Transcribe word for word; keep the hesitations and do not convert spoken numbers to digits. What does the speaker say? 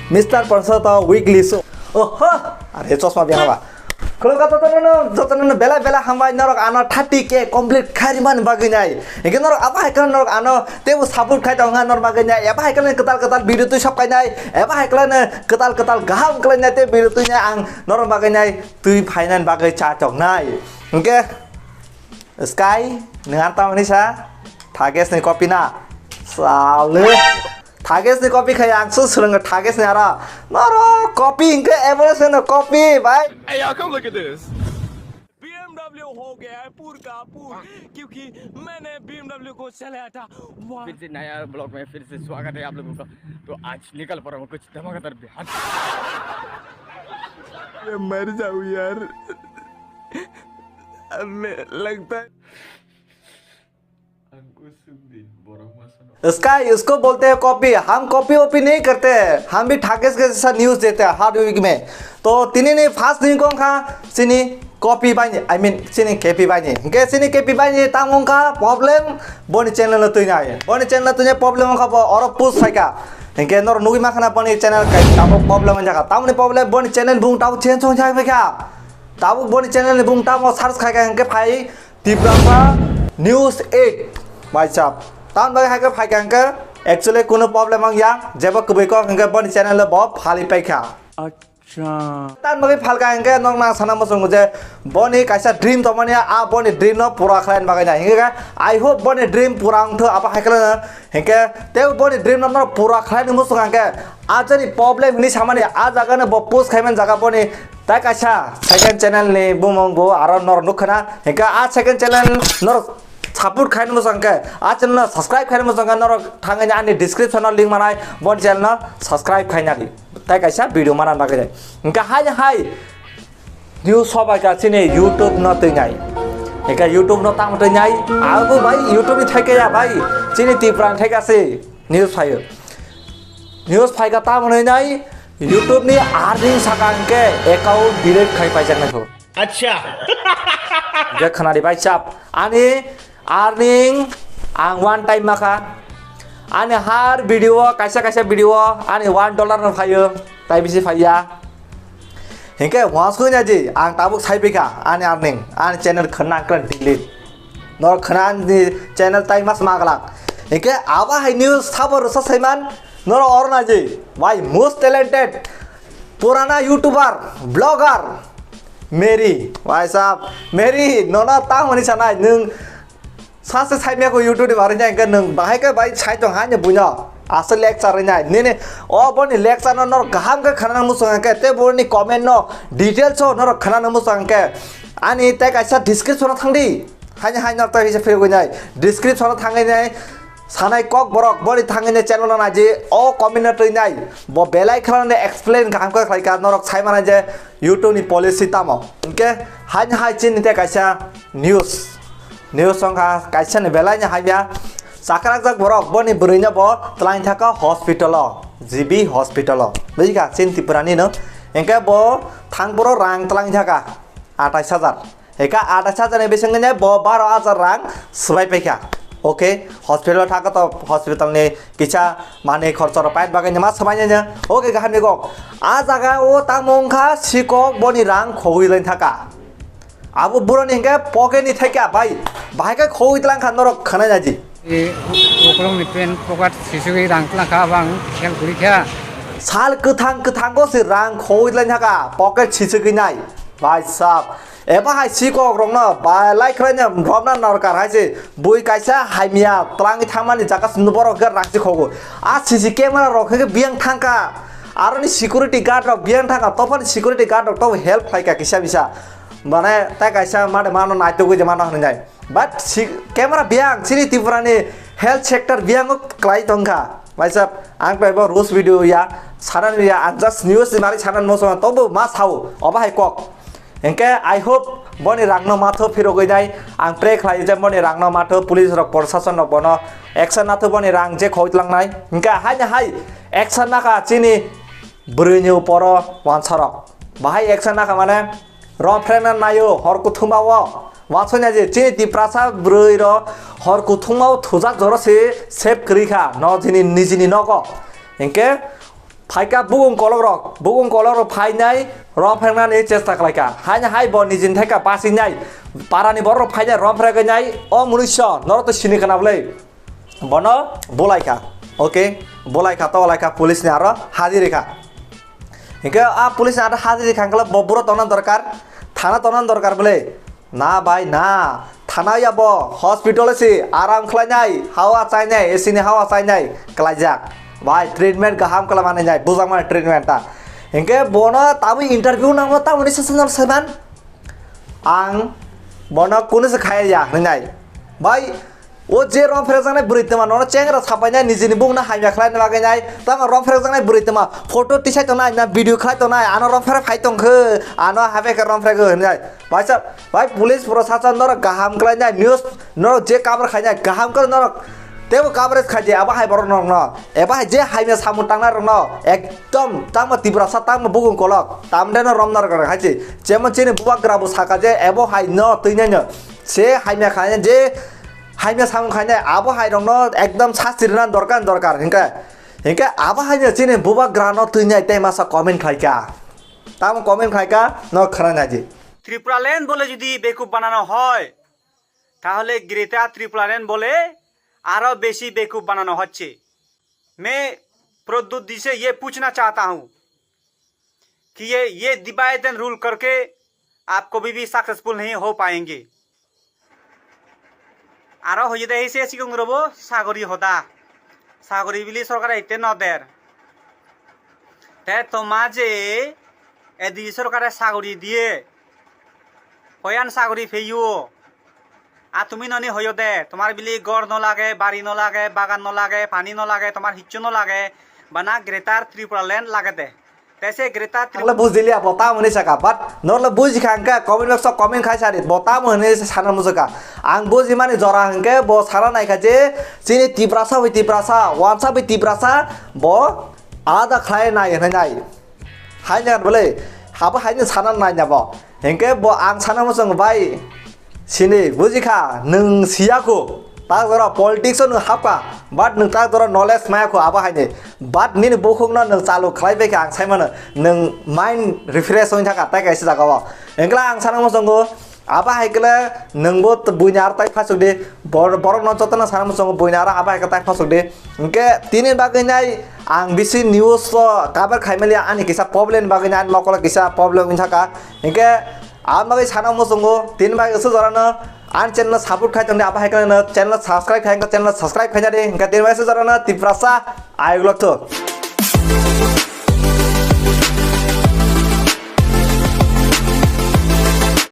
Mister Ponsota weekly show. Oho, are chosma biya ba. Khulumkha jotono, jotono bela bela hambai norok ano thirty K complete kharimani bagwi nai. Hingke norok abo hai khe norok ano tebo support khai tong ha norok bagwi nai. Abo hai khe ketal ketal video twi sop khai nai. Abo hai khe ketal ketal gaham khlai nai te video twi nai ang norok bagwi nai twi phainani bagwi cha tong nai. Hingke Sky, nang tamani sa? Thages ni copy na. Sale. Thages ni copy khai ang su surung Thages ni ara. Noro copy hingke evolution no copy, bhai. Hey, y'all, come look at this. BMW हो गया है पूर का पूर, क्योंकि मैंने बीएमडब्ल्यू को चलाया था। वाह। फिर से नया ब्लॉग में फिर से स्वागत है आप लोगों का। तो आज निकल पड़ा हूँ कुछ धमाकेदार बेहद। मैं मर जाऊँ यार। हमें लगता है। Sky, उसको बोलते हैं कॉपी। हम कॉपी वॉपी नहीं करते, हम भी ठाकेस के जैसा न्यूज़ देते हैं हर वीक में। तो तिनी ने फर्स्ट दिन कौन खा? सिनी कॉपी बानी, आई मीन सिनी केपी बानी। के सिनी केपी बानी ताम उनका प्रॉब्लम बोनी चैनल तुई ना है। बोनी चैनल तुझे प्रॉब्लम उनका और पूछ सका। के नोर नुगी माखना बोनी चैनल का ताम प्रॉब्लम जागा। ताम ने प्रॉब्लम बोनी चैनल बुंग ताम चेंज हो जाए क्या? ताबुक बोनी channel ni bung tamo search khai kha hingke phai Tiprasa News eight, bhai sahab. Tamoni bagwi hai khe phai kha hingke actually kuno problem ang ya, jebo kwbui kok hingke boni channel o bo phali pai kha. Acha. Tamoni bagwi phal kha hingke nok na sana muchungo je boni kaisa dream tongmani, a boni dream no pura khlaina bagwi na hingke I hope boni dream pura wngthu abo hai khe. Hingke tei boni dream no pura khlaini muchung hingke a jani problem hini samani a jaga no bo post khaiman jaga boni tai kaisa second channel ni bumung bo aro nor nukha na hingke a second channel nor support khaini muchung hingke a channel no subscribe khaini muchung hingke nor thangani ani description no link manai boni channel no subscribe khainani tai kaisa video mana bagwi hingke hai hai News sobai ka chini YouTube no twi nai. Eka YouTube no tamo twi nai. Ago bai YouTube ni thai kaya bai. Chini Tripura ni thai ka se news phaio. News phai ka tamo nai nai. YouTube ni earning saka hingke account delete khai paijak nai kho. Acha. Je khana di bai chap. Ani Earning ang one time makha. Ani har video o, kaisa kaisa video o ani one dollar no phaio, tai bisi phaiya. Hingke wansukya ji ang tabuk sai phaikha ani earning, ani channel khwna kra delete. Nor khwna ani channel tai mas maglak. Hingke abo hai news sabo rwsa saiman nor orna ji. Why most talented purana YouTuber, blogger, Mary, why sab, Mary, nono tamoni sanai, nung Sase saimya ko YouTube ni barwi nai hwnkhe nwng bahai khe bai sai tong haino buino aswk lecture rwnai nini o boni lecture no norok kaham khe khwnana muchung hwnkhe tei boni comment no details o norok khwnana muchung hwnkhe ani tei kaisa description o thangdi haino haino norok tei kaisa phirogwi nai description o thangwi nai sanai kok borok boni thangwi nai channel no naidi o comment no twi nai bo belai khwnana explain kaham khe khlai kha norok sai manai je YouTube ni policy tamo hwnkhe haino hai chini tei kaisa news. News wngkha kaisa ni belai ni hamya chakrakjak borok boni bwrwi no bo twlang thaka hospital o G B hospital o bujikha chini Tripura ni no hingke bo thang boro rang twlang thaka atais hajar hingke atais hajar ni bisingo bo baro hajar rang swbai paikha oke hospital o thaka to hospital ni kisa manwi khorcho rok paina bagwi ma swbai nai oke kaham ni kok a jaga o tamo wngkha sikok boni rang khogwi lai thaka. Abo buroni hingke pocket ni thaika bai, bahai khe khogwi tlang kha norok khwnai naidi. E, ukolog ni pant pocket sisugwi rang tlang kha, abang khel guri kha. Sal kwthang kwthango se rang khogwi tlang kha, pocket sisugwi nai. Bai sab, eba hai sikok rokno bai lai khlai na romna norkar hai se bui kaisa hamya twlangwi thangmani jaga se borok khe rang si khogo. A C C camera rok khe biyang thang kha, aroni security guard rok biyang thang kha, tophani security guard rok to help khlai kha kisa bisa. Mane tai kaisa made mano naitugwi de mano hwnwi nai. But si camera biyang chini Tripura ni health sector biyang o klai tongkha. Waisa ang bai bo rules video ya sanan ya ang just news ni mari sanan mo song tobo ma sao oba hai kok. Hingke I hope boni rangno matho phirogwi nai ang pray khlai je boni rangno matho police rok proshashan rok bono action natho boni rang je khoi tlang nai. Hingke hai hai action naka chini bwrwi ni uporo wansarok. Bahai action naka mane Rok phrengna naio hor kuthumao. Wansukya je chini Tiprasa bwrwi rok hor kuthumao thujak joro se save kwrwi kha no jini nijini nogo. Hinkhe Phaikha bukung kolok rok, bukung kolok rok phainai rom phreknani chesta khlaikha. Haini hai bo nijini thaikha pasinai, parani borok rok phainai rom phreknai, o munuiso norok to sini khna bwle. Bono bulaikha, okay, bulaikha, tolaikha, police ni aro hajir rikha. Hinkhe a police ni aro hajir rikha hwnkhe bo buro tongna dorkar, thana tongna dorkar bwle. Na bai na, thana ya bo, hospital si aram khlainai, hawa chainai, A C ni hawa chainai, klaijak. Bai treatment kaham khlai manai nai, bujak mani treatment ta. Hinkhe bono tabwi interview nangno tamoni session saiman. Ang bono kunu se khaya ya hwnwi nai. Bai o je rom phrekjaknai bwrwi tongma nono chengra sapainai nijini bukno hamya khlaina bagwi nai. Tamo rom phrekjaknai bwrwi tongma photo tisai tongnai na video khlai tongnai ano rom phrek phai tongkhe ano habai khe rom phrek hwnwi nai. Baisa bai police prosason norok kaham khlainai news norok je cover khainai kaham khe norok tebo coverage khaidi abo hai borok norokno eba hai je hamya samung tangnai rokno ekdom tangma Tiprasa tangma bukung kolok tamdeno rom norok hai se. Jemon chini bubagra bo saka je ebo hai no twi nai no. Se hamya khainai je hamya samung khainai abo hai rokno ekdom sasti rwna dorkar dorkar hinkhe. Hinkhe abo hai no chini bubagra no twi nai tei masa comment khlaikha. Tamo comment khlaikha no khwna naidi. Tripuraland বলে যদি বেকুব বানানো হয়, তাহলে গ্রেটার ত্রিপুরাল্যান্ড বলে আরো বেশি বেকুব বানানো হচ্ছে। मैं प्रद्युत जी से ये पूछना चाहता हूँ कि ये ये डिवाइड एंड रूल करके आप कभी भी सक्सेसफुल नहीं हो पाएंगे। Aro hoyede hise sikung robo sagori hoda. Sagori bili sorkare ite no der. Te toma je edi sorkare sagori diye. Hoyan sagori peyo. A tumi noni hoyode. Tomar bili gor no lage, bari no lage, bagan no lage, pani no lage, tomar hissu no lage. Bana greater Tripura land lagede. Tese greater Tripura. Ang le bujiliya bo tamo hinwi saka, but nor le bujikha hwnkhe comment box o comment khai sadi bo tamo hinwi sana muchukha. Ang bujimani jora hwnkhe bo sana naikha je chini Tiprasa bai Tiprasa, wansa bai Tiprasa bo alada khlai nai hinwi nai. Hai nai bole, habo hai ni sana nai na bo. Hinkhe bo ang sana muchung bai. Sini, bujikha, nwng siyakhu, tak jora politics o nwng hapkha, but nwng tak jora knowledge mayakhu abo haini, but nini bukhukno nwng chalu khlai baikha ang saimano, nwng mind refresh wngwi thaka tai kaisa jagao. Hinkhe ang sana muchungo, abo hai khe nwngbo buini aro tai phasukdi, bor-, borokno jotono sana muchungo buini aro abo hai khe tai phasukdi. Hinkhe tini bagwi nai ang bisi news o cover khaimaliya ani kisa problem bagwi nai ani mokolo kisa problem wngwi thaka. Hinkhe ang bagwi sana muchungo tini bagwi se jorano ani channel no support khai tongdi abo hai khe channel no subscribe khai channel no subscribe khai jadi hinkhe tini bagwi se jorano Tiprasa ayuk lokto.